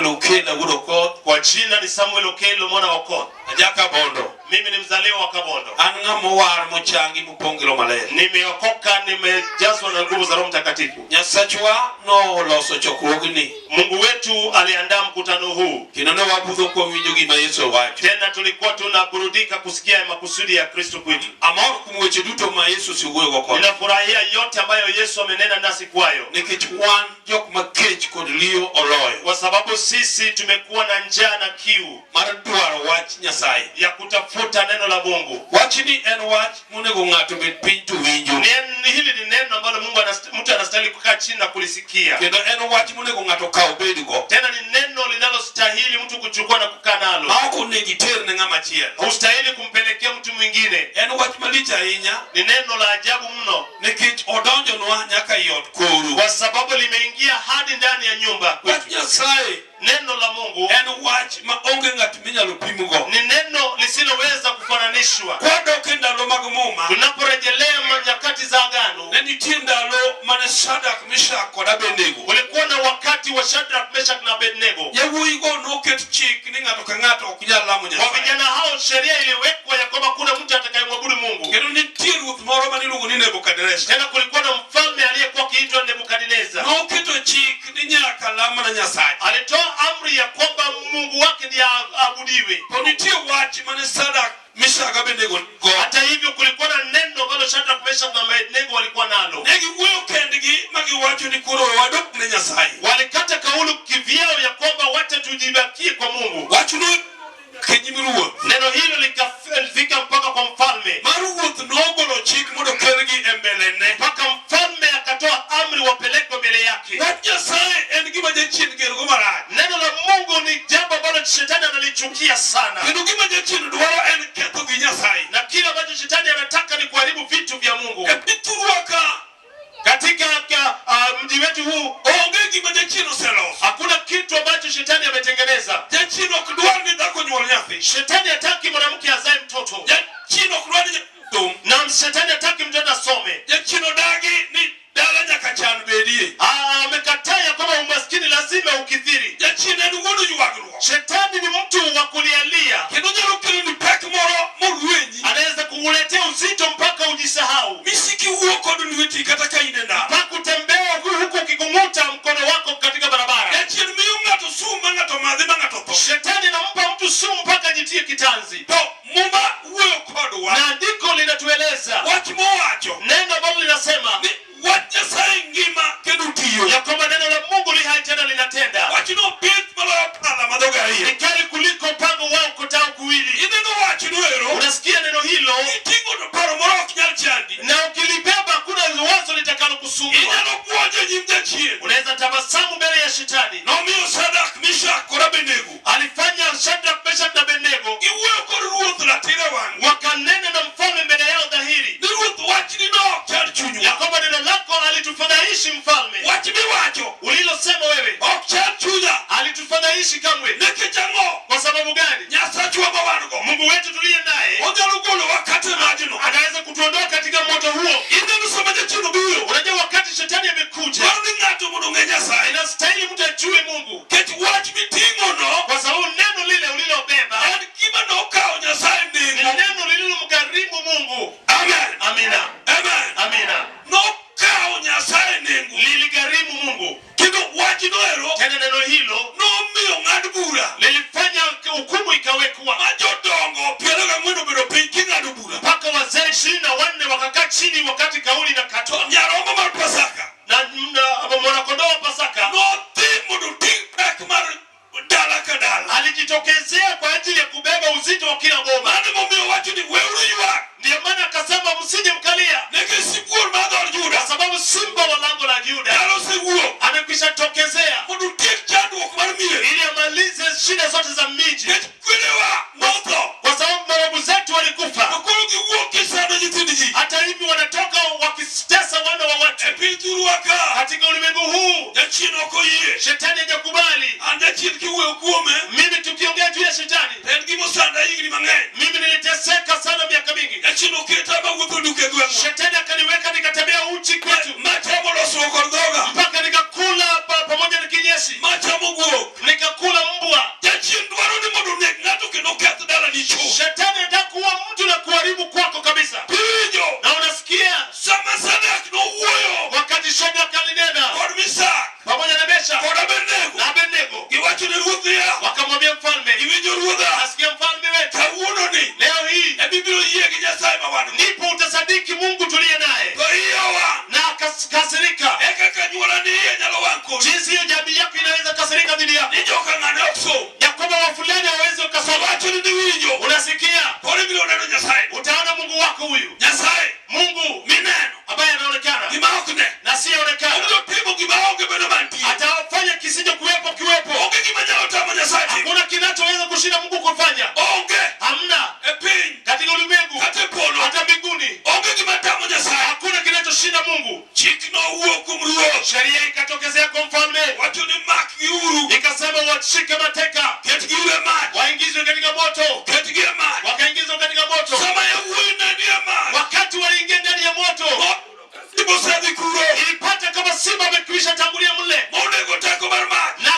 Samuel Okelo wuod Okoth. Kwa jina ni Samuel Okelo mwana wa Okoth. Aja Kabondo. Mimi ni mzaliwa wa Kabondo. An ng'ama owar mochangi mopong' gi Roho Maler. Nimeokoka, nimejazwa na nguvu za Roho Mtakatifu. Nyasachwa noloso chokruogni. Mungu wetu aliandaa mkutano huu. Kendo ne wabudho kwawinjo gima Yesu owacho. Tena tulikuwa tunaburudika kusikia makusudi ya Kristo kwetu. Amor kuom weche duto ma Yesu osewuoyogo kodwa. Ninafurahia yote ambayo Yesu amenena nasi kwayo. Nikech wan jok ma kech kod riyo oloyo. Kwa sababu sisi tumekuwa na njaa na kiu mar dwaro wach Nyasaye ya kutafuta neno la Mungu. Wachni en wach monego ng'ato obed piny to winjo. Hili ni neno ambalo Mungu mtu anastahili kukaa chini na kulisikia. Kendo en wach monego ng'ato okaw bedgo. Tena ni neno linalostahili mtu kuchukua na kukaa nalo. Ma ok onego iter ne ng'ama chielo. Hustahili kumpelekea mtu mwingine. En wach malich ahinya. Ni neno la ajabu mno. Nikech odonjonwa nyaka ei ot koru. Kwa sababu limeingia hadi ndani ya nyumba. Wach Nyasaye Neno la Mungu en wach ma onge ng'at minyalo pimgo. Ni neno lisiloweza kufananishwa. Kwadok e ndalo mag Muma, tunaporejelea nyakati za Agano, ne nitie ndalo mane Shadrach, Meshach kod Abednego, kulikuwa na wakati wa Shadrach, Meshach na Abednego. Yawuoyigo noket chik ni ng'ato ka ng'ato ok nyal lamo Kwa Nyasaye. vijana hao sheria iliwekwa ya kwamba kuna mtu atakayemwabudu Mungu. Kendo nitie ruoth moro mane iluongo ni Nebukadneza. Tena kulikuwa na mfalme aliyekuwa akiitwa Nebukadneza. Noketo chik ni nyaka lam mana Nyasaye. Alitoa amri ya kwamba Mungu wake ndiye aabudiwe. To nitie wach mane Shadrach, Meshach, Abednego go. Hata hivyo kulikuwa na neno ambalo Shadrach, Meshach na Abednego walikuwa nalo. Ne giwuoyo kendgi ma giwacho ni koro we wadok ne Nyasaye. Walikata kauli kivyao ya kwamba wacha tujibakie kwa Mungu. Wachno e nyim ruoth. Neno hilo likafika mpaka kwa mfalme. Ma ruoth nogolo chik mondo kelgi e mbelene. Mpaka mfalme akatoa amri wapelekwe mbele yake. Wach Nyasaye en gima jachien gergo marach. Neno la Mungu ni jambo ambalo shetani analichukia sana. Kendo gima jachien dwaro en ketho gi Nyasaye. Na kile ambacho shetani anataka ni kuharibu vitu vya Mungu. E piny ka Katika mji wetu huu onge gima jachien oseloso. Hakuna kitu ambacho shetani ametengeneza. Jachien ok dwar ni dhako nyuol nyathi. Shetani hataki mwanamke azae mtoto. Jachien ok dwar ni nyathi Na shetani hataki mtoto asome. Jachien odagi ni dala nyaka chan bedie. Amekataa ya kwamba umaskini lazima ukithiri. Jachien en wuon ywagruok. Shetani ni mtu wa kulialia. Kendo nyalo keloni pek moro morwenyi. Anaweza kukuletea uzito mpaka ujisahau. Misiki wuo kod lweti kata ka in e ndara. Mpaka utembee huku ukikung'uta mkono wako katika barabara. Jachien miyo ng'ato sum ma ng'ato madhi ma ng'ato tho. Shetani anampa mtu sumu mpaka ajitie kitanzi. To Muma wuoyo kodwa. Na andiko linatueleza Wach mowacho. Neno ambalo linasema ni wach Nyasaye ngima kendo tiyo. Ya kwamba neno la Mungu li hai tena linatenda. Wachno bith maloyo pala ma dhoge ariyo. Ni kali kuliko upanga wao ukatao kuwili. Ineno wachno ero. Unasikia neno hilo. Kiting'o to paro moro ok nyal chandi. Na ukilibeba hakuna wazo litakalokusumbua. Inyalo buonjo e nyim jachien. Unaweza tabasamu mbele ya shetani. Nomiyo Shadrach, Meshach kod Abednego. Alifanya Shadrach, Meshach na Abednego. Giwuoyo kod ruoth ratiro e wang'e. Wakanena na mfalme mbele yao dhahiri. Ni ruoth wachni no ok chand chunywa. Ya kwamba neno lako alitufadhaishi mfalme. Wach miwacho. Ulilosema wewe. Ok chand chunya. Alitufadhaishi kamwe. Nikech ang'o? Kwa sababu gani? Nyasachwa ma wan go. Mungu wetu tuliye naye. Onyalo golowa kata e majno. Anaweza kutuondoa katika moto huo. Ineno sama jachien obiro. Unajua wakati shetani amekuja. Dwaro ni ng'ato mondo ong'e Nyasaye. Inastahili mtu ajue Mungu. Nikech wach miting'o no. Kwa sababu neno lile ulilobeba. En gima nokawo Nyasaye Ni nengo. neno lililomgharimu Mungu. Amen. Amina. Amen. Amina. Nokawo Nyasaye nengo. Liligharimu Mungu. Kendo wachno ero. Tena neno hilo nomiyo ng'ad bura. Lilifanya hukumu ikawekwa. Ma jodongo piero gang'wen obedo piny king'ado bura. Mpaka wazee 24 wakakaa chini wakati kauli inakatwa. Nyarombo mar Pasaka. Na mwanakondoo wa Pasaka nodhi mondo oting' pek mar dala ka dala. Alijitokezea kwa ajili ya kubeba uzito wa kila boma. Mano emomiyo owacho ni weuru ywak. Ndiyo maana akasema msije mkalia. Nikech sibuor mar dhood Juda. Kwa sababu simba wa lango la Yuda dala osewuok. Amekwisha tokezea. Mondo otiek chandruok mar mier. Ili amalize shida zote za miji. Nikech kwerewa notho. Kwa sababu mababu zetu walikufa. To koro giwuok gisando nyithind ji. Hata hivi wanatoka wakitesa wana wa watu. E piny thurwa ka. Katika ulimwengu huu. Jachien ok oyie. Shetani hajakubali. An jachien kiwuoyo kuome. Mimi tukiongea juu ya shetani. En gima osanda higni mang'eny. Mimi niliteseka sana miaka mingi. Jachien oketa mawuotho duk e gweng'wa. Shetani akaniweka nikatembea uchi kwetu. Machamo losruok kod dhoga. Mpaka nikakula pamoja na kinyesi. Machamo guok. Nikakula Giwacho ne ruoth niya, Wakamwambia mfalme, iwinjo ruodha, nasikia mfalme wetu, kawuononi leo hii emibiro yie gi Nyasaye ma wan go. ndipo utasadiki Mungu tuliye naye. To iye owang', Na akakasirika. e kaka anyuolani iye nyalo wang' kodi. Jinsi hiyo jamii yako inaweza kasirika dhidi yako, Ni joka ng'ane ok som. ya kwamba wafulani hawawezi wakasoma. Wacho ni niwinjo, Unasikia, koro ibiro neno Nyasaye. utaona Mungu wako huyu, Nyasaye Mungu mineno, ambaye anaonekana gima ok ne. na siyeonekana, Obiro timo gima onge bedo mantie. atafanya kisicho kuwepo kiwepo. Onge gima nyalo tamo Nyasaye timo. Hakuna kinachoweza kushinda Mungu kufanya, Onge hamna e piny katika ulimwengu, kata e polo. hata mbinguni, Onge gima tamo Nyasaye. hakuna kinachoshinda Mungu. Chik nowuok kuom ruoth. Sheria ikatokezea kwa mfalme, Wacho ni makgiuru, ikasema washike mateka, ketgiuru e mach, waingizwe katika moto. ketgi e mach. Wakaingizwa katika moto. Sama yawuoyi ne ni e mach, Wakati waliingia ndani ya moto, simba osedhi kuro, ilipata kama simba amekwisha tangulia mle monego teko mar mach. na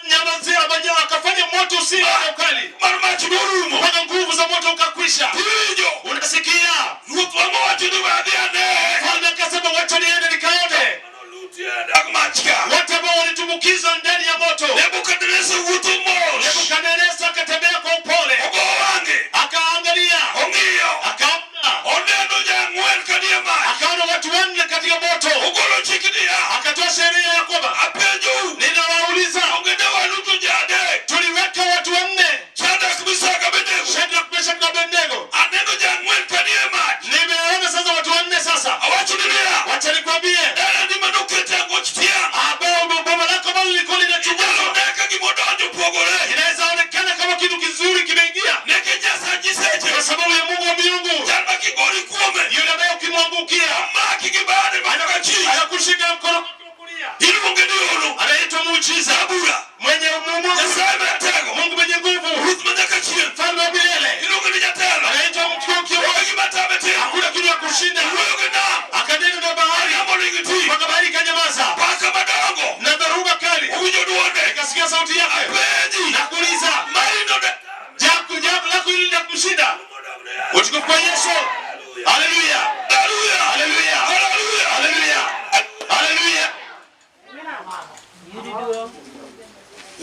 nyamazia mwenyewe akafanya moto usiwe na ukali Mar mach norumo. mpaka nguvu za moto ukakwisha. Iwinjo, Unasikia? ruoth wa mowacho ni we adhi ane. Mfalme akasema wacha niende nikaone Manolutie e dag mach ka. wote ambao walitumbukizwa ndani ya moto. Nebukadneza wuotho mos, Nebukadneza akatembea kwa upole, ogo wang'e, akaangalia, ong'iyo, akaona, oneno ji ang'wen ka ni e mach. akaona watu wanne katika moto, Ogolo chik niya, akatoa sheria ya kwamba apenjou, ninawauliza, onge ne waluto ji adek, tuliweka watu wanne, Shadrach, Meshach, Abednego. Shadrach, Meshach na Abednego. Aneno ji ang'wen ka ni e mach. Nimeona sasa watu wanne sasa. Awacho ni niya, Wacha nikwambie, dalani manokete angoch tiang', ambao boma lako ambalo lilikuwa inyalo linachunguzwa ne ka gimodonjo pogore. inaweza onekana kama kitu kizuri kimeingia, Neke Nyasaye nyiseche, kwa sababu ya Mungu wa miungu, chal ma kigori kuome, yule ambaye ukimwangukia omaki gi bade manyaka chieng'. anakushika mkono wake wa kulia, Iluonge ni hono, anaitwa muujiza, Zabura, mwenye Mungu, Nyasaye maratego, Mungu mwenye nguvu, Ruoth manyaka chieng'. mfalme wa milele, Iluonge ni jatelo, anaitwa mkuu kiongozi. onge gima tame timo. Hakuna kitu ya kushinda. Wuoyo gi nam, Akanena na bahari yamo ling ti, mpaka bahari ikanyamaza, paka madongo na dhoruba kali owinjo duonde. ikasikia sauti yake Apenji, na kuuliza, marino de jaku jaku lako hili la kumshinda. Utukufu kwa Yesu. Haleluya, Haleluya, haleluya, haleluya. haleluya, haleluya.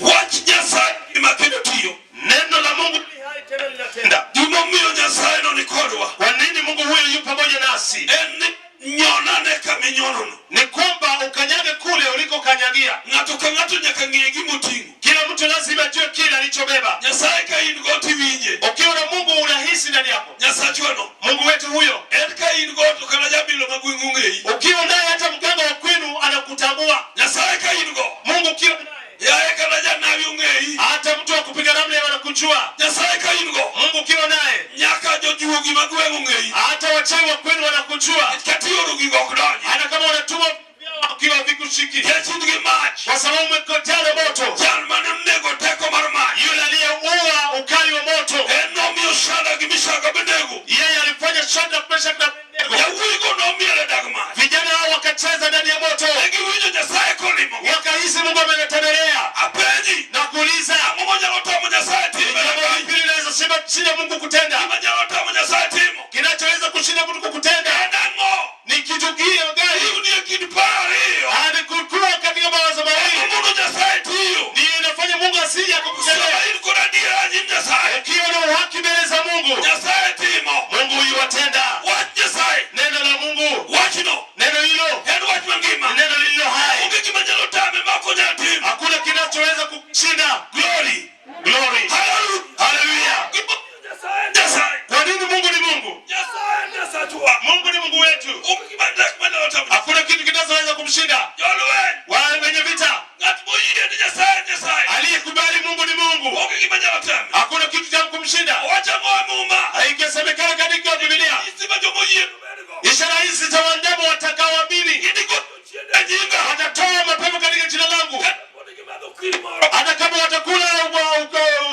Wach Nyasaye gima kendo tiyo. Neno la Mungu li hai tena linatenda. Gimomiyo Nyasaye no ni kodwa Kwa nini Mungu huyo yu pamoja nasi? en ni nyonane kaminyonono. Ni kwamba ukanyage kule ulikokanyagia. Ng'ato ka ng'ato nyaka ng'e gimoting'o. Kila mtu lazima ajue kile alichobeba. Nyasaye ka in go tiwinje. Ukiwa na Mungu unahisi ndani yako Nyasachwa no. Mungu wetu huyo. En ka in go to kata jabilo ma gweng'u ong'eyi. Ukiwa naye hata mganga wa kwenu anakutambua. Nyasaye ka in go. Mungu ukiwa naye Yaye kata janabi ong'eyi. hata mtu wa kupiga ramli anakujua. Nyasaye ka in go. Mungu ukiwa naye Nyaka jojuogi ma gweng' ong'eyi. hata wachawi wa kwenu wanakujua, Kata ioro gigo ok donji. hata kama wanatuma wakiwa vikushiki, Nikech in gi mach. kwa sababu umekotea na moto. Jal mane onego teko mar mach. Yule aliyeua ukali wa moto, En nomiyo Shadrach gi Meshach gi Abednego. yeye alifanya Shadrach, Meshach na Abednego. Yawuoyigo nomiel e dag mach. Vijana hao wakacheza ndani ya moto, Ne giwinjo Nyasaye kolimogi. wakahisi Mungu amewatembelea Apenji, na kuuliza, ang'o manyalo tamo Nyasaye timo e jambo dag lipi linaweza shinda Mungu kutenda? Gima nyalo tamo Nyasaye timo. Kinachoweza kushinda Mungu kutenda En ang'o? ni kitu kile gani? Iu ni e kind paro ariyo. Kukua katika mawazo mawili Ema mono Nyasaye tiyo. ndiyo inafanya Mungu asije Sama akukutendea. in kod adiera e nyim Nyasaye. Ukiwa na uhaki mbele za Mungu, Nyasaye timo. Mungu huyu watenda. Wach Nyasaye. Neno la Mungu, Wachno. neno hilo En wach mangima. ni neno lililo hai, Onge gima nyalo tame ma ok onyal timo. hakuna kinachoweza kushinda. Glory. Glory, Hallelujah. haleluya! Gimomiyo Nyasaye en Nyasaye. Kwa nini Mungu ni Mungu? Nyasaye en Nyasachwa. Mungu ni Mungu wetu, Onge gima tek manyalo tamo. hakuna kitu kinachoweza kumshinda. Jolweny. Wale wenye vita, Ng'at moyie ni Nyasaye en Nyasaye. aliyekubali Mungu ni Mungu, Onge gima nyalo tame. hakuna kitu cha kumshinda. Owacho ang'o e Muma? Haikisemekana katika Biblia, Ranyisi ma jomoyie nobedgo. ishara hizi zitawaandama watakaoamini, Ginigo jochiende e nyinga. watatoa mapepo katika jina langu, Kata pod gimadho kwiri moro. hata kama watakula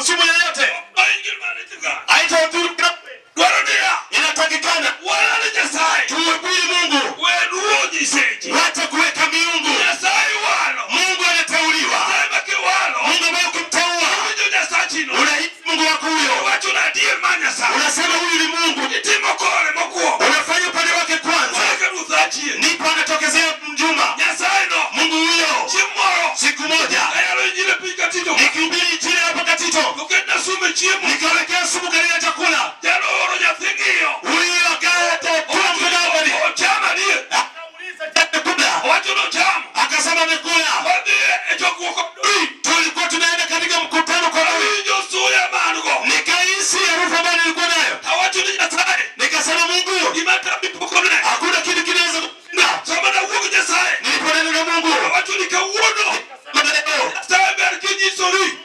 sumu yoyote Ok nohiny gima haitawadhuru kamwe. Dwaro niya, Inatakikana walal Nyasaye. tuhubiri Mungu, We luwo nyiseche. wacha kuweka miungu. Nyasaye walo. Mungu anateuliwa, Nyasaye ma kiwalo. Mungu ambaye ukimteua Iwinjo Nyasachino. unahisi Mungu wako huyo, Iwacho ni adier mar Nyasaye. unasema huyu ni Mungu, Itimo kore mokwongo. unafanya upande wake kwanza, Eka ruoth achien. ndipo anatokezea mjuma. Nyasaye no. Mungu huyo Chieng' moro. siku moja Ayalo injili e piny katinde Katito. Nikihubiri injili hapa Katito, To ketna sum e chiemo. Nikawekea sumu katika chakula. Jalo oro nyathi ng'iyo. Huyu akatoa mtoto wangu. Ochamo adier. Akauliza, je, Amekula. Owacho nochamo. Akasema amekula. Wadhi e chokruok kod Dori. Tulikuwa tunaenda katika mkutano kwa Dori. Awinjo suya ma an go. Nikahisi harufu ambayo nilikuwa nayo. Awacho ni Nyasaye. Nikasema Mungu, Gima tami pok one. hakuna kitu kinaweza kushinda. Sama nawuok Nyasaye. Niliponena na Mungu, Awacho ni kawuono. leo Nyasaye ber kinyisori.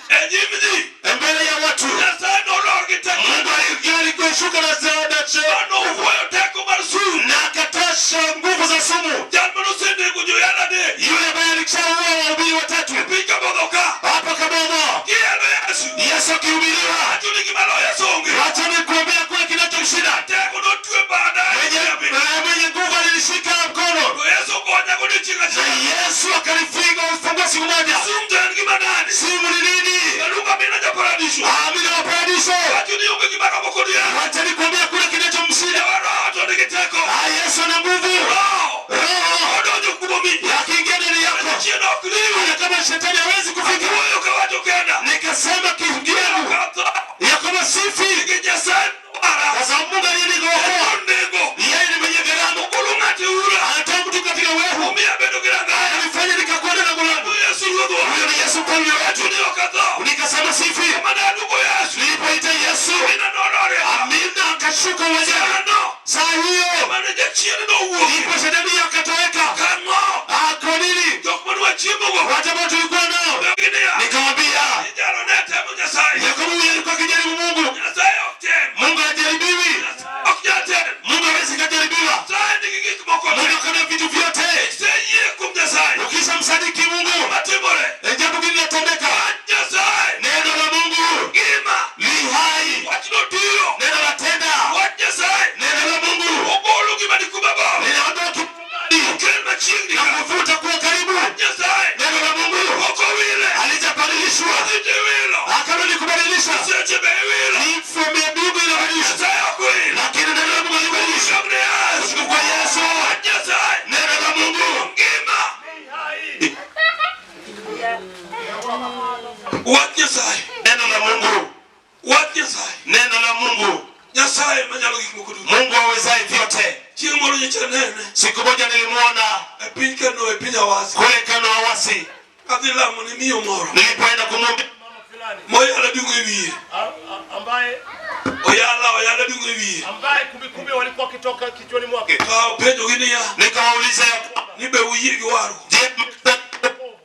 E nyim ji. mbele ya watu, Nyasaye nolor gi teko. Mungu alikushuka na zaada cheo Mano owuoyo teko mar sum. Na akatosha nguvu za sumu. Jal manosenego joyalo adek. Yule ambaye alishaua wahubiri watatu E piny Kamodho ka. hapa Kamodho, Kiyalo Yesu. Yesu akihubiriwa, Awacho ni gima loyo songe. wacha nikuambia kuwa kinachomshinda Teko notwe baadaye. mwenye nguvu alilishika mkono To Yesu ogonya godiochieng' na achiel. Yesu akalifiga ufungua siku moja. Sum to en gima nade? Sumu ni nini? Aluongo amina japaradiso. Amina wa paradiso. Awacho ni onge gima romo kod Yesu. Wacha nikuambia kuna kinachomshinda. Yawa Roho to nigi teko. Ah, Yesu ana nguvu. Roho. Roho Odonjo kuomi. akiingia ndani yako, Jachien ok riwi. hata kama shetani hawezi kufika. Awuoyo kawacho kenda. Nikasema kivyangu Okatho. ya kwamba sifi, Gi Nyasaye dwara. kwa sababu Mungu aliyeniokoa Onego. yeye ni mwenye gharama. Ogolo ng'ato e ura. Anatoa mtu katika wehu, Omiyo abedo gi rangaya. alifanya nikakuwa na lango langu. Yesu ruodhwa. Huyo ni Yesu mfalme wetu. Awacho ni ok atho. Nikasema sifi. Mana aluongo Yesu. Nilipoita Yesu, Amina nolore. amina, akashuka uwanjani. Sano. Saa hiyo Mane jachien nowuok. ndipo shetani akatoweka. Kang'o. Ah, kwa nini? Jok mane wachiemogo. Watu ambao tulikuwa nao, Ginia. nikawambia Inyalo ne temo Nyasaye. ya kwamba huyu alikuwa akijaribu Mungu. Nyasaye ok tem. Mungu hajaribiwi. Ok nyal tem. Mungu hawezi kajaribiwa. Nyasaye nigi gik moko te. Mungu akana vitu vyote. Iseyie kuom Nyasaye. Ukishamsadiki Mungu, Matimore. jambo gili linatendeka. Wach Nyasaye. Neno la Mungu Ngima. li hai, Wachno tiyo. neno la tenda, Wach Nyasaye. neno la Mungu Ogolo gima ni kuma bor. linaondoa kibali Okel machiegni na ka. kuvuta kuwa karibu. Wach Nyasaye. Neno la Mungu Ok owile. halijabadilishwa, Odhi tiwilo. akalo ni kubadilisha. Seche be iwilo. Mifumo ya mbingu inabadilisha, Nyasaye ok wil. lakini neno la Mungu halibadilishwi. Dog ne Yesu. Kwa Yesu, Wach Nyasaye. neno la Mungu Ngima. hai? Wach Nyasaye. Neno la Mungu, Wach Nyasaye. Neno la Mungu, Nyasaye manyalo gik moko duto. Mungu awezaye vyote. Chieng' moro nyocha nene Siku moja nilimuona e piny Kano e piny Awasi. Kule Kano Awasi, Kadhi lamo ne miyo moro. Nilipoenda kumwomba Mama fulani Moyalo dungo e wiye. Ambaye Oyala oyala dungo e wiye. Ambaye kumbikumbi walikuwa wakitoka kichwani mwake. To apenjogi niya, nikawauliza ya kwamba, ni be uyie gi warruok. Je,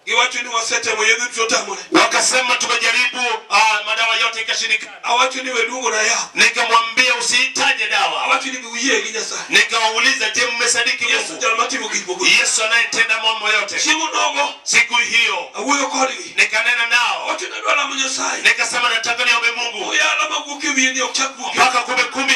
Giwacho ni wasetemo yedhe duto otamore. Wakasema tumejaribu madawa yote ikashindikana. Awacho ni we luongo na yath. Nikamwambia usihitaje dawa. Awacho ni be uyie gi Nyasaye. Nikawauliza, je, mmesadiki Yesu Mungu? jal matimo gik moko duto. Yesu anayetenda mambo yote. Chieng' onogo Siku hiyo awuoyo kodgi. Nikanena nao, Awacho ni adwa lamo Nyasaye. Nikasema nataka niombe Mungu Oyala mawuok e wiye ni ok chak wuok. Mpaka kumbikumbi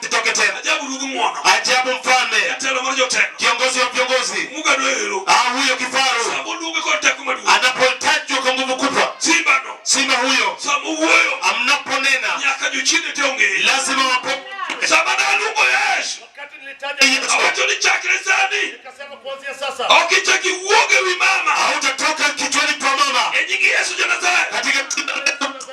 itoke tena. Ajabu ruodh ng'wono. Ajabu mfalme, Jatelo mar jotelo. Kiongozi wa viongozi, Muga noero. Huyo kifaru Sama oluonge kod teko maduong'. Anapotajwa kwa nguvu kubwa, Simba no. Simba huyo Sama owuoyo. Amnaponena, Nyaka jochiende te ong'eye. Lazima wapo. Sama naluongo Yesu. Wakati nilitaja Yesu. Awacho ni chakre sani. Nikasema kuanzia sasa Ok ichak iwuog e wi mama. Hautatoka kichwani pa mama. E nying Yesu ja Nazareth. Katika jina la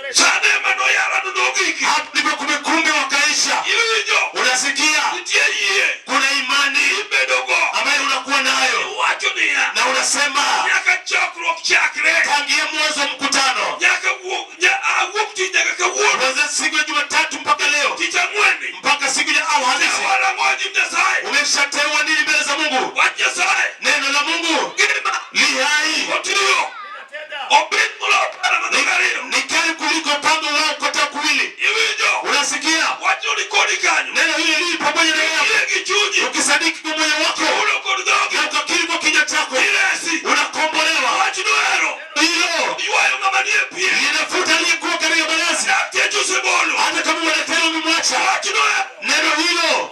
Yesu. Sane ema noyalano nogik. Hapo ndipo kumbikumbi wakaisha. Iwinjo. Unasikia? Nitie yie. Kuna imani Ibedogo. Ambayo unakuwa nayo. Iwacho niya. Na unasema Nyaka chokruok chakre. Tangia mwanzo wa mkutano. Nyaka wuok, awuok tich nyaka kawuono. Kuanzia siku ya Jumatatu mpaka leo. Tich ang'wen. Mpaka siku ya Alhamisi. Wala ngoji Nyasaye. Umeshateua nini mbele za Mungu? Wach Nyasaye. Neno la Mungu Ngima. Li hai. Otiyo. Ninatenda. Obet moloyo pala madhogo ariyo. Ni kali kuliko upanga wao kata kuwili. Iwinjo. Unasikia? Wachno ni kodi kanyo. Neno hili li pamoja na wewe. Yie gi chunyi. Ukisadiki kwa moyo wako. Ulo kod dhogi. Na ukakiri kwa kinywa chako. Iresi. Unakombolewa. Wachno ero. Hilo. Ywayo ng'ama nie pien. Linafuta aliyekuwa katika baraza. Dakteche osebolo. Hata kama madaktari wamemwacha. Wachno ero. Neno hilo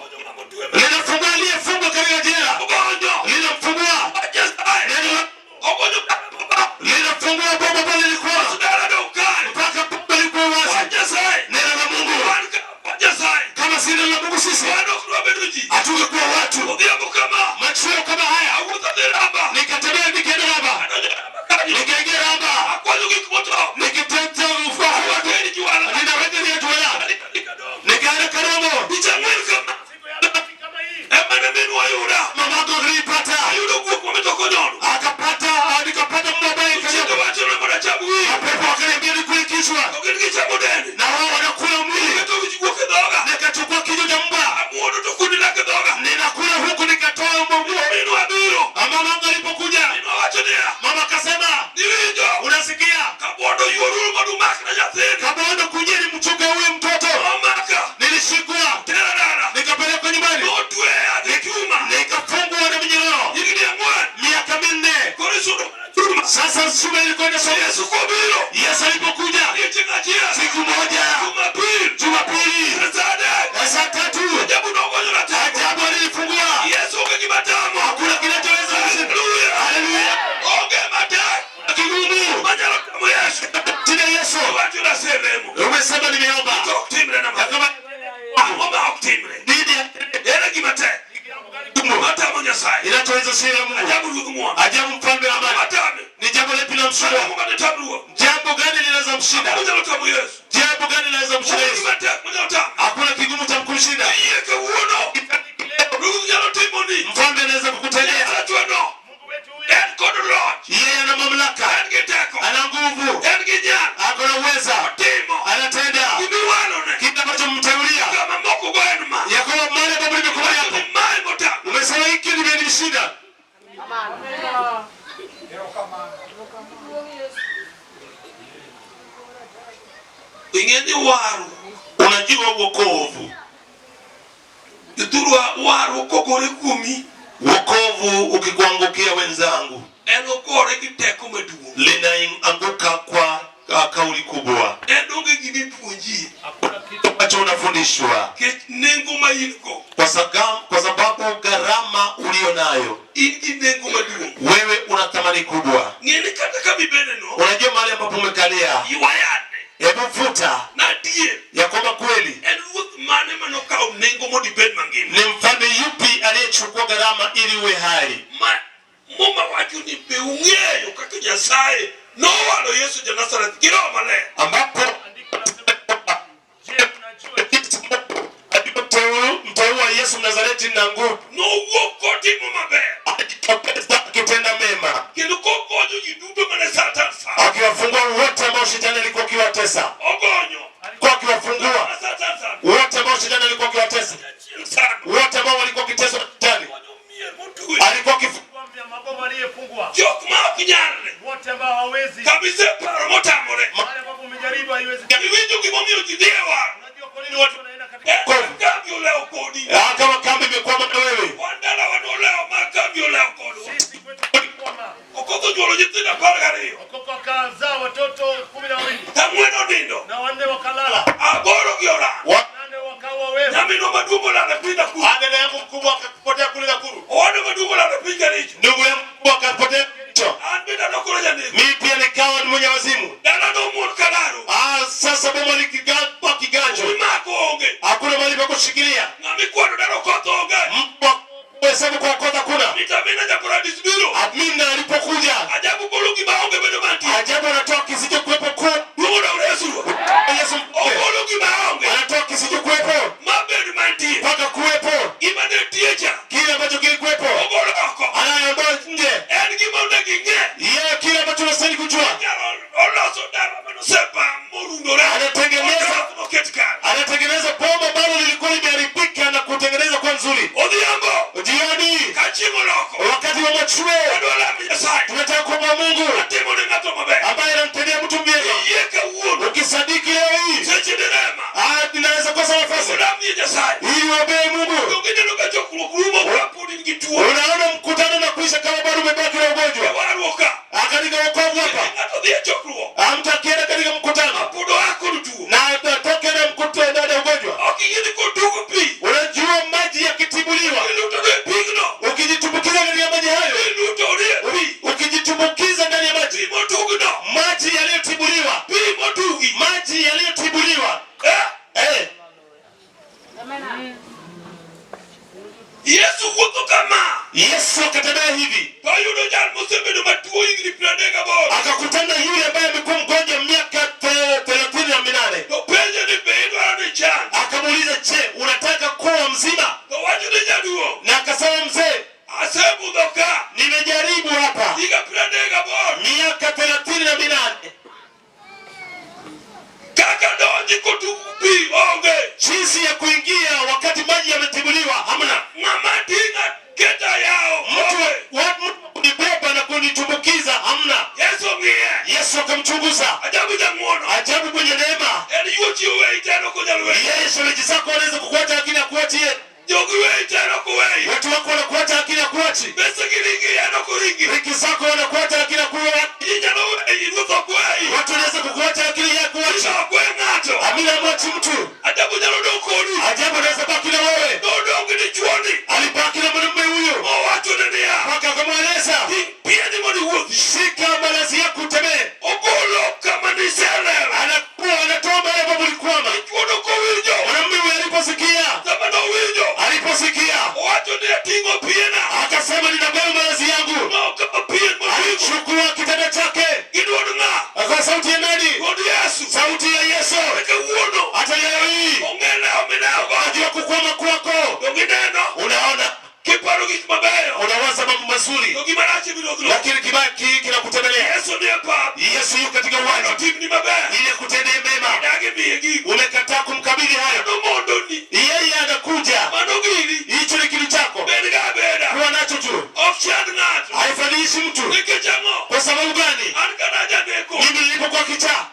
linafungua aliyefungwa katika jela. Ogonjo. Linamfungua. Wach Nyasaye. Neno Ogonjo linafungua bomba pale lilikuwa. Dala dong kare. Mpaka bomba lilikuwa wazi. Wach Nyasaye. Neno la Mungu. Wan ka wach Nyasaye. Kama si neno la Mungu sisi Wan ok dwa bedo ji. Hatungekuwa watu. Odhiambo kama. Machweo kama haya. Awuotho adhi Raba. Nikatembea nikaenda Raba. Adonjo Raba kanyo. Nikaingia Raba. Akwadho Niketho gik motop. Nikiteta ufahamu. Awateri juala. Ninawekelea juala. Nikadongo. Nikaenda Karongo. Tich ang'wen kama. Siku ya Alhamisi kama hii Ema ne minwa yuda. Mamako alipata. Ayudo guok mamito konyono. Akapata, nikapata mbwa ambaye Chiege kanyaga. wacho ne mondo acham wiye. Pepo akaniambia nikule kichwa. To gin gichamo dende. Na wao wanakula mwili. Keto wich guok e dhoga. Nikachukua kichwa cha mbwa. Amuodo to kundi lak e dhoga. Ninakula huku nikatoa mbwa huo. Minwa biro. Mama wangu alipokuja, Minwa wacho niya. mama akasema, Niwinjo. unasikia? Kabondo yuoruru mondo umakna nyathini. Kabondo kujeni mchunge huyu mtoto. Omaka. Nilishikwa, Tera dala. nikapelekwa nyumbani, Notweya gi chuma. nikafungwa na minyororo Higni 4. miaka 4. Koro isudo mana chuma. Sasa shule ilikuwa inasoma. Yesu kobiro. Yesu alipokuja Odiechieng' achiel. siku moja, Jumapil. Jumapili Sa 3. saa 3, Ajabu nogonyo ratego. ajabu alilifungua. Yesu onge gima tamo. Hakuna kinachoweza kushinda. Haleluya. Haleluya! Onge matek Kigumu manyalo tamo Yesu. jina Yesu. Owacho naselemo. Umesema nimeomba To ok timre na ya ma. kwamba Ang'o ma ok timre? nini Ere gima tek jambo gani gumu matamo Nyasaye? inachoweza shinda Mungu. Ajabu Ruodh ng'wono. Ajabu mfalme wa amani. Matame. Ni jambo lipi la mshinda? Ang'o mane tam Ruoth? Jambo gani linaweza mshinda? Ang'o manyalo tamo Yesu? Jambo gani linaweza mshinda Onge Yesu? gima tek manyalo tamo. Hakuna kigumu cha kumshinda. Iyie kawuono. Ruoth nyalo timoni. Mfalme anaweza kukutendea. Nyasachwa no. Mungu wetu huyu En kod loch. Yeye ana mamlaka, En gi teko. ana nguvu, En gi nyalo. ako na uweza, Timo. anatenda Gimiwalone. kile ambacho mteulia Kama moko go en ma. ya kwamba mahali ambapo nimekubali Wacho hapo, ni mae motamo. umesema hiki limenishinda. Ing'e ni waru. Unajua wokovu, Jothurwa waru kogore kuomi wokovu ukikuangukia wenzangu, en ogore gi teko maduong'. linaanguka kwa kauli kubwa En onge gima ipuonjie. hakuna kitu ambacho unafundishwa Nikech nengo ma in go. kwa sababu gharama ulio nayo In gi nengo maduong'. wewe una thamani kubwa. Ng'e ni kata kama ibede no, Unajua mahali ambapo umekalia, ywa yande. hebu futa Nadier. ya kwamba kweli En ruoth mane manokawo nengo mondo ibed mangima. ni mfalme yupi aliyechukua gharama ili uwe hai? Ma Muma wacho ni be ung'eyo kaka Nyasaye nowalo Yesu ja Nazareth gi Roho Maler. Ambapo andiko nasema je unajua mteua Yesu Nazareti na nguvu, Nowuok kotimo maber. alijitokeza akitenda mema, Kendo kogonyo ji duto mane Satan sando. akiwafungua wote ambao shetani alikuwa akiwatesa, Ogonyo. kwa akiwafungua Ma Satan sando. wote ambao shetani alikuwa akiwatesa, Jachien sando. wote ambao walikuwa wakiteswa na shetani, Ogonyo mier motwe. alikuwa akifungua vya maboma aliyefungwa Jok ma ok nyalre. wote ambao hawawezi Kabisa paro motamore. wale ambao umejaribu haiwezi Iwinjo gimomiyo ji dhi e war. unajua kwa nini watu wanaenda katika En kambi olewo kodi. Kama kambi imekwama na wewe, Wan dalawa nolewo ma kambi olewo kodwa. sisi kwetu tulikwama Okoth onyuolo nyithindo 12. Wakoko wakazaa watoto 12 4 onindo. na 4 wakalala 8 gi olal. 8 wakawa wewe Nyaminwa maduong' olal e piny Nakuru. dada yangu mkubwa akapotea kule Nakuru, Owadwa maduong' olal e piny Kericho. ndugu yangu mkubwa akapotea Kericho, An bende adokora janeko. mimi pia nikawa ni mwenye wazimu. Dala nomuon kalaro. Sasa bomo likigapa kiganjo, Imako onge. hakuna mahali pa kushikilia. Ng'ama ikwano dala okoth onge. Mtu wa kuhesabu kwa kosa kuna Vitamina japoradis biro. Amina alipokuja Ajabu golo gima onge bedo mantie. ajabu anatoa kisichokuwepo ku Luongo daure Yesu Ruoth. Yesu mkuu Ogolo gima onge. anatoa kisichokuwepo Mabed mantie. mpaka kuwepo Gima ne tie cha. kile ambacho kilikuwepo, Ogolo oko. anaondoa nje En gima onego ing'e. yeye kile ambacho unastahili kujua. Nyalo oloso dala manosepa morundore. Anatengeneza Oloso moket kare. anatengeneza boma ambalo lilikuwa limeharibika na kutengeneza kuwa nzuri. Odhiambo. Jioni Ka chieng' oloko. wakati wa machweo, Adwa lamo Nyasaye. tunataka kuomba Mungu Atimo ne ng'ato maber. ambaye anamtendea mtu mema. Iyie kawuono. Ukisadiki leo hii, Seche derema. ninaweza kosa nafasi Olamie Nyasaye. ili uombee Mungu. Donge ineno ka chokruok rumo kapod in gi tuo. Unaona mkutano na kuisha kama bado umebaki na ugonjwa. Warruok ka. Katika wokovu hapa, Ng'ato dhi e chokruok. Mtu akienda katika mkutano Pod oa kod tuo. na atoke na mkutano na ugonjwa, Ok ing'e ni kotugo pi. unajua maji yakitibuliwa, Iluto e pigno. ukijitumbukiza katika maji hayo, Iluto e pi. ukijitumbukiza ndani ya maji, Pi motugno. maji yaliyotibuliwa, Pi motugi. maji yaliyotibuliwa Eh? eh, Yesu wuotho kama. Yesu akatembea hivi, To oyudo jal mosebedo matuo higni 38. Akakutana yule ambaye amekuwa mgonjwa miaka 38. To penje ni be idwaro ni chang. Akamuuliza, je, unataka kuwa mzima? To wacho ni jaduong'. Na akasema, mzee, Asebudho ka. nimejaribu hapa Higa 38. miaka 38. Kaka donji kotug pi onge. Jinsi ya kuingia wakati maji yametibuliwa hamna. Ng'ama ting'a keta yawo Mtu onge. mtu kunibeba na kunitumbukiza hamna. Yesu ng'iye. Yesu akamchunguza. Ajabu jang'uono. Ajabu mwenye neema, En yuochi oweyi to en ok onyal weyi. yeye shemeji zako wanaweza kukuacha lakini hakuachi. Jogi weyi to en ok oweyi. Watu wako wanakuacha lakini hakuachi. Pesa giringi en ok oringi. Riki zako wanakuacha lakini hakuachi. Ji nyalo weyi, ruoth ok weyi. Watu wanaweza kukuacha lakini yeye hakuachi. Isa ok we ng'ato. Amina, hamwachi mtu. Ajabu nyalo dong' kodi. Ajabu anaweza baki na wewe. Nodong' gi dichuoni. Alibaki na mwanamume huyo Mowachone niya. mpaka akamweleza, Ting' pieni mondo iwuothi. shika malazi yako utembee. Ogolo kama niselero. Anakuwa anatoa mahali ambapo ulikwama. Dichuono kowinjo. Mwanamume huyo aliposikia, Sama nowinjo. aliposikia Owacho ni ating'o piena. akasema, ninabeba malazi yangu. Nokawo pien moting'o. Alichukua kitanda chake. Gi duond ng'a? Kwa sauti ya nani? Duond Yesu. Sauti ya Yesu. Kawuono. Hata leo hii Ong'e lewo milewogo. najua kukwama kwako. Donge ineno? Unaona, Kiparo gik mabeyo. unawaza mambo mazuri, To gima rach ibiro dhiro. lakini kibaya kinakutembelea. Yesu ni e pap. Yesu yuko katika uwanja Otimni maber. ili akutendee mema. Idagi miye gigo. Umekataa kumkabidhi hayo, Mano mondoni. yeye anakuja. Mano giri. Hicho ni kitu chako, Bed ga abeda. kuwa nacho tu, Ok chand ng'ato. haifadhilishi mtu. Nikech ang'o? Kwa sababu gani? An kana janeko. Mimi nilipokuwa kichaa,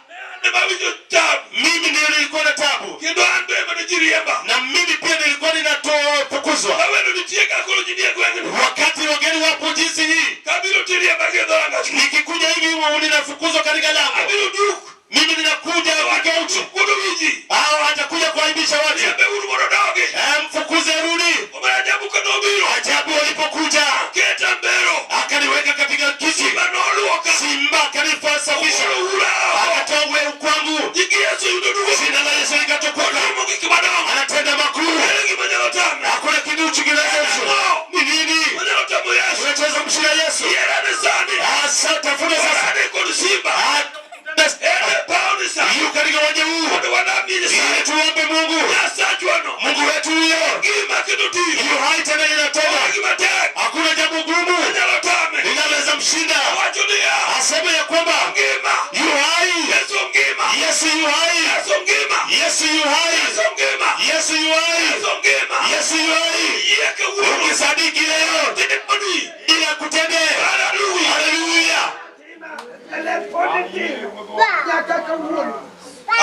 Ne mawinjo tabu. mimi ndiyo nilikuwa na tabu, Kendo an be mane ji riemba. na mimi pia nilikuwa ninatofukuzwa. Kaweno nitie ka koro ji nie gweng'ni. Wakati wageni wapo jinsi hii, Kabiro tiriemba gi e dhorangach. nikikuja hivi ninafukuzwa katika lango. Abiro duk. Mimi ninakuja kigeuchi, Kuodo wi ji. au atakuja kuaibisha watu. Riembe uru mondo odogi. Mfukuze rudi. Omera ajabu ka nobiro. Ajabu walipokuja, Keta mbero. akaniweka katika kiti, Simba noluoka. simba akanifasafisha, Ogolo ura oko. akatoa weu kwangu. Nying Yesu yudo duong'. Jina la Yesu likatukuka. Otimo gik madongo. Anatenda makuu, Ere gima nyalo tame? hakuna kiduchu kinaweza. Ni nini Manyalo tamo Yesu? unachoweza kumshinda Yesu? Yiere ni sani. Asa, tafuta sasa. Orade kod simba. Ah, En e paw ni sani. yu katika uwanja huu Mondo walam ni ili Nyasaye. tuombe Mungu, Nyasachwano. Mungu wetu huyo Gima kendo tiyo. yu hai tena inatoka. Onge gima tek. Hakuna jambo gumu Manyalo tame. linaloweza mshinda. Owacho niya. Aseme ya kwamba Ngima. yu hai, Yesu ngima. Yesu yu hai, Yesu ngima. Yesu yu hai, Yesu ngima. Yesu yu hai, Yesu ngima. Yesu yu hai. Yie kawuono. Ukisadiki leo Timoni. ili akutendee. Haleluya. Haleluya!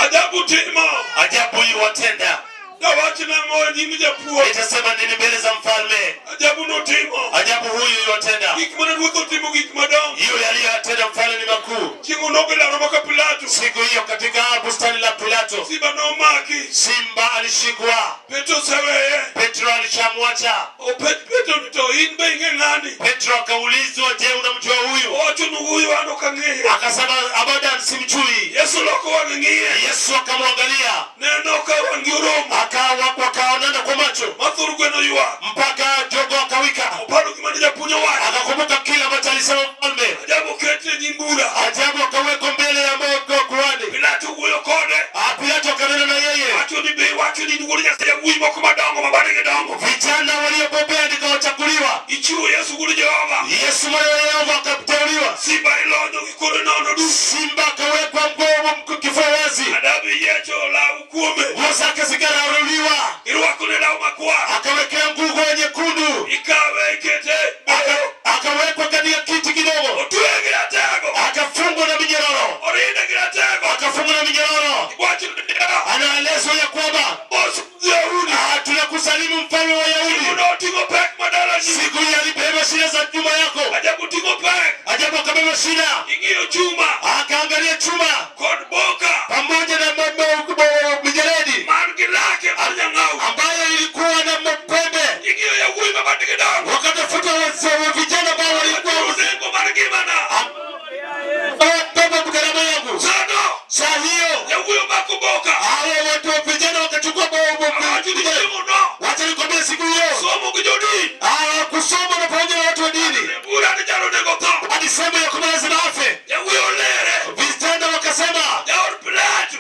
Ajabu timo. Ajabu yuwatenda. Dawach nang'o e nyim japuonj? Nitasema nini mbele za mfalme? Ajabu notimo. Ajabu huyu yuwatenda. Gik mane ruoth otimo gik madongo. Yule aliyotenda mfalme ni makuu. Chieng' onogo e laro maka Pilato. Siku hiyo katika bustani la Pilato, Simba nomaki. simba alishikwa. Petro oseweye. Petro alishamwacha. Openj Petro ni to in be ing'e ng'ani? Petro akaulizwa, je, unamjua huyu? Owacho ni huyu an ok ang'eye. Akasema, abadan, simjui. Yesu loko wang'e ng'iye. Yesu akamwangalia, Neno ka wang'i oromo. akawa wakaonana kwa macho Ma thur gweno ywak. mpaka jogo akawika. Oparo gima ne japuonj owacho. Akakumbuka kile ambacho alisema mfalme. Ajabu okete e nyim bura. Ajabu akawekwa mbele ya mogo kuhani. Pilato wuoyo kode. Pilato akanena na yeye, Wacho ni be iwacho ni in wuod Nyasaye wuoyi moko madongo ma badegi dongo. vijana waliobobea nikawachaguliwa. Ichiwo Yesu wuod Jehova. Yesu mwana wa Yehova akateuliwa. Simba ilonyo gi kore nono duk. Simba akawekwa mgomo kifua wazi, Adabu yiecho law kuome. nguo zake zikararuliwa, Irwakone law makwar. akawekea nguo nyekundu, Ikawe ikete. Akawekwa katika kiti kidogo, Otweye gi ratego. akafungwa na minyororo, Orinde gi ratego. akafungwa na minyororo. Iwacho niya. Anaelezwa ya kwamba Mos Yahudi. tunakusalimu mfalme wa Yahudi. Oting'o pek madalani. Siku hii alibeba shida za nyuma yako, Ajabu ting'o pek. ajabu akabeba shida, Ing'iyo chuma akaangalia chuma kod boka pamoja na mijeledi man gi lake mar nyang'au. ambayo ilikuwa na mapembe. Ing'iyo yawuoyi ma badgi dongo. Wakatafuta vijana ambao walikuwa Onego mar ngimana. beba gharama yangu. Sano Saa hiyo yawuoyi omako boka. hawa watu vijana wakachukua Awacho ni chiemo no. wacha nikwambie, siku hiyo Somo gi jodin. kusoma na pamoja Jawer onego tho. Alisema ya kwamba lazima afe. Jawuoyi olere. Vijana wakasema, Jaod Pilato.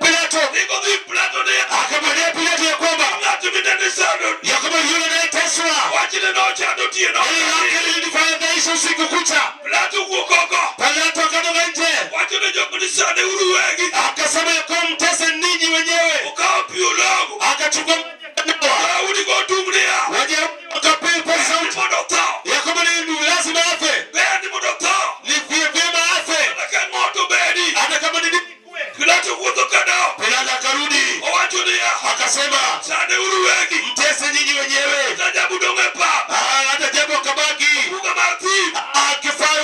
Pilato Nigo dhi Pilato niya. akamwambia Pilato ya kwamba Ng'at minene sando. ya kwamba yule anayeteswa Wachne nochando otieno. neno lake lilinifadhaisha usiku kucha. Pilato wuok oko. Pilato akatoka nje Wacho ne jok ni sande uru wegi. akasema ya kwamba mtese ninyi wenyewe. Okawo pi ologo. Akachukua dawa Daudi go tung niya. waje wakapepa sauti Mondo otho. ya kwamba ni lazima afe, Ber ni mondo otho. ni vyema afe, Kata ka ng'oto bedi. hata kama ni Pilato wuotho kadok. Pilato akarudi Owacho niya. akasema Sande uru wegi. mtese nyinyi wenyewe. Tajabu dong' e pap. Hata jambo kabaki Buga mar thim. kifaru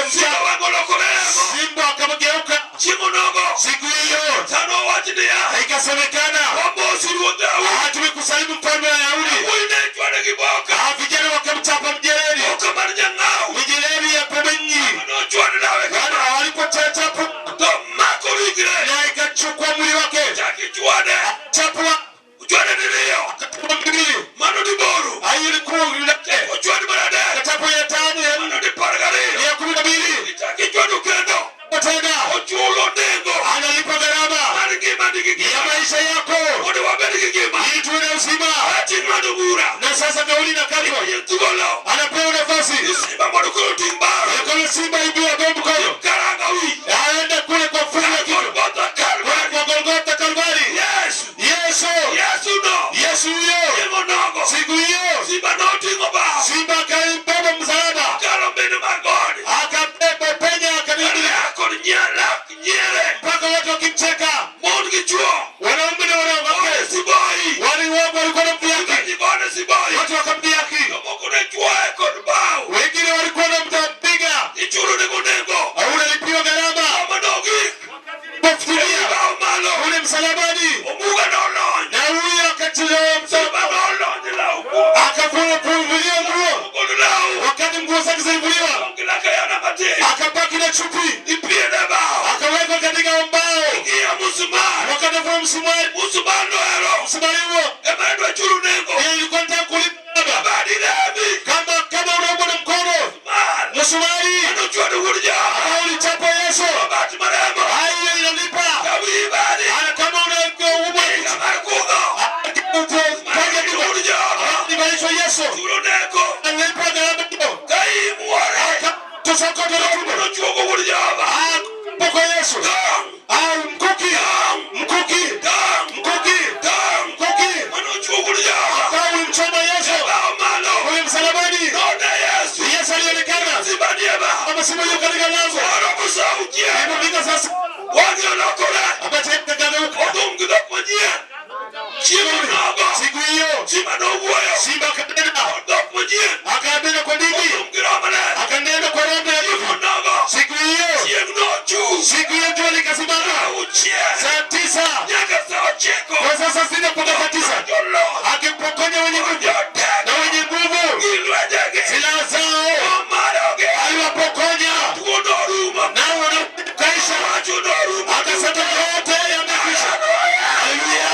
Simba wadogo wang' olokore remo. simba akamgeuka. Chieng' onogo. Siku hiyo Sano owach niya. ikasemekana, Wamosi ruodh Daudi. tumekufalimu mfalme wa Wayahudi. Wuoyi ne chwade gi boka. Vijana wakamchapa mjeledi, Boka mar jang'aw. mijeledi ya pembe nyingi. Manochwade lawe kama. Walipochachapa To mako ringre. na ikachukua mwili wake, Chak ichwade. chapwa Ochwade diriyo. akachukua mbili, Mano diboro. hiyo ilikuwa yake, Ochwade mar adek. akachapwa ya tano ya Mano dipar gariyo. ya 12 Ichak ichwado kendo. tena Ochulo nengo. analipa gharama Mar ngima nigi ya ngima. maisha yako Mondo wabed gi ngima. ili tuwe na uzima. Ating' ng'ado bura. Na sasa kauli na katwa Imiye thuolo. anapewa nafasi Simba mondo koro oting' baro. ya simba ibia mkono Karanga wich. aende kule kwa fungu la kichwa Golgotha kule Kalvari. kwa Golgotha Kalvari. Yesu. Yesu, Yesu no. Yesu huyo, Chieng' onogo. siku hiyo Simba noting'o bao. simba akaibeba msalaba Kalo mbele mar God. akabeba penya akabibili Lak kod lak nyiere. mpaka watu wakimcheka, Mon gi chwo. wanaume na Gone wanawake siboi. wali wao walikuwa wanamdhihaki, Ji gone siboi. watu wakamdhihaki, Jomoko ne chwoye kod bao. wengine walikuwa wanampiga, Ichulo nego nengo. unalipiwa gharama Kama nogik. kufulia Bao malo. ule msalabani, Omuga nolony. na huyo akachelewa Simba msalaba, nolony law kuom. akavua kuvulia nguo. Ogolo law. Wakati nguo zake zilivuliwa, Onge laka yana matin. akabaki na chupi, Ipiene bao. akawekwa katika mbao, Ng'iyo musmal. wakatafua msumari. Musmal nohero. Msumari huo Ema ne dwa chulo nengo. ndiye ilikuwa nataka kulipa baba, Badi lemi. kama unaumwa na mkono, Mal. msumari Manochwado wuod Jehova. ambao ulichapa Yesu, Bat maremo. hayo inalipa. Kawi badi. Hata kama unaumwa Higa mar kudho. fanya Wuod Jehova. Nibalishwa Yesu Chulo nengo. analipa gharama hiyo, Ka imuore. tusokotwe na tumbo Nochuogo wuod Jehova. kwa Yesu Tong. au mkuki Tong. mkuki Tong. mkuki Tong. mkuki Manochuogo wuod Jehova. ambao ulimchoma Yesu Bao malo. ule msalabani. None Yesu. Yesu alionekana Simba nie bao. kama simba yuko katika lango. Oromo sa auchiel. Ilipofika sasa Wang'e olokore. ambacho akageuka Odhum gi dhok manyien. Chieng' onogo. siku hiyo Simba nowuoyo. simba akanena, Dhok manyien. akanena kwa ndimi, Odhum gi Roho Maler. akanena kwa Roho Chieng' Mtakatifu. onogo. Siku hiyo Chieng' nochung'. siku hiyo jua likasimama Auchiel. saa 9 Nyaka sa ochiko. kwa sasa sita mpaka saa 9, Joloch. akipokonya wenye nguvu na Joteko. wenye nguvu Gi lwenjegi. silaha zao Omarogi. aliwapokonya, Tuo norumo. nao wanakaisha. Wacho norumo. Akasema yote yamekwisha. Haleluya,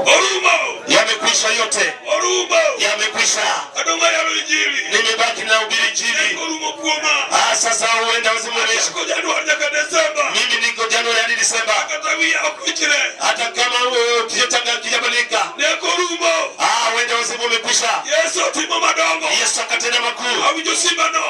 Orumo. yamekwisha yote, Orumo. yamekwisha. Adongo yalo injili. Nimebaki na ubiri injili. Orumo kuoma. Sasa huenda wazimu umeisha. Chako Januari nyaka Desemba. Mimi niko Januari hadi Disemba, Kata wiya ok wichre. hata kama kijatanga kijabadilika, Neko orumo. huenda wazimu umekwisha. Yesu otimo madongo. Yesu akatenda makuu. Awinjo simba no.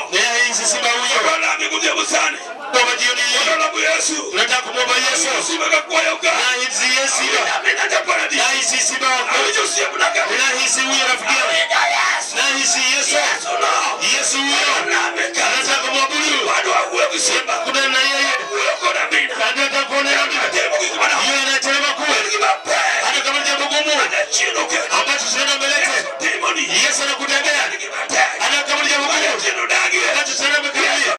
Hizi simba huyo Walame godhiambo sani. kwa jioni hii Walamo Yesu. tunataka kumwomba Yesu Awinjo simba kakwayo ka. na hizi Yesu Amina japaradi. na hizi simba Awinjo osiepna ka. na hizi huyo rafiki yangu Awinjo Yesu. na hizi Yesu Yesu no. Yesu huyo Walame ka. anataka kumwabudu Wadwa wuoyo gi simba. kuna na yeye Wuoyo kod Amina. anataka kuona Atimo gik madongo. yeye anatenda makuu En gima ber. hata kama ni jambo gumu Achien okelo. ambacho tunaenda mbele Yesu timoni. Yesu anakutendea.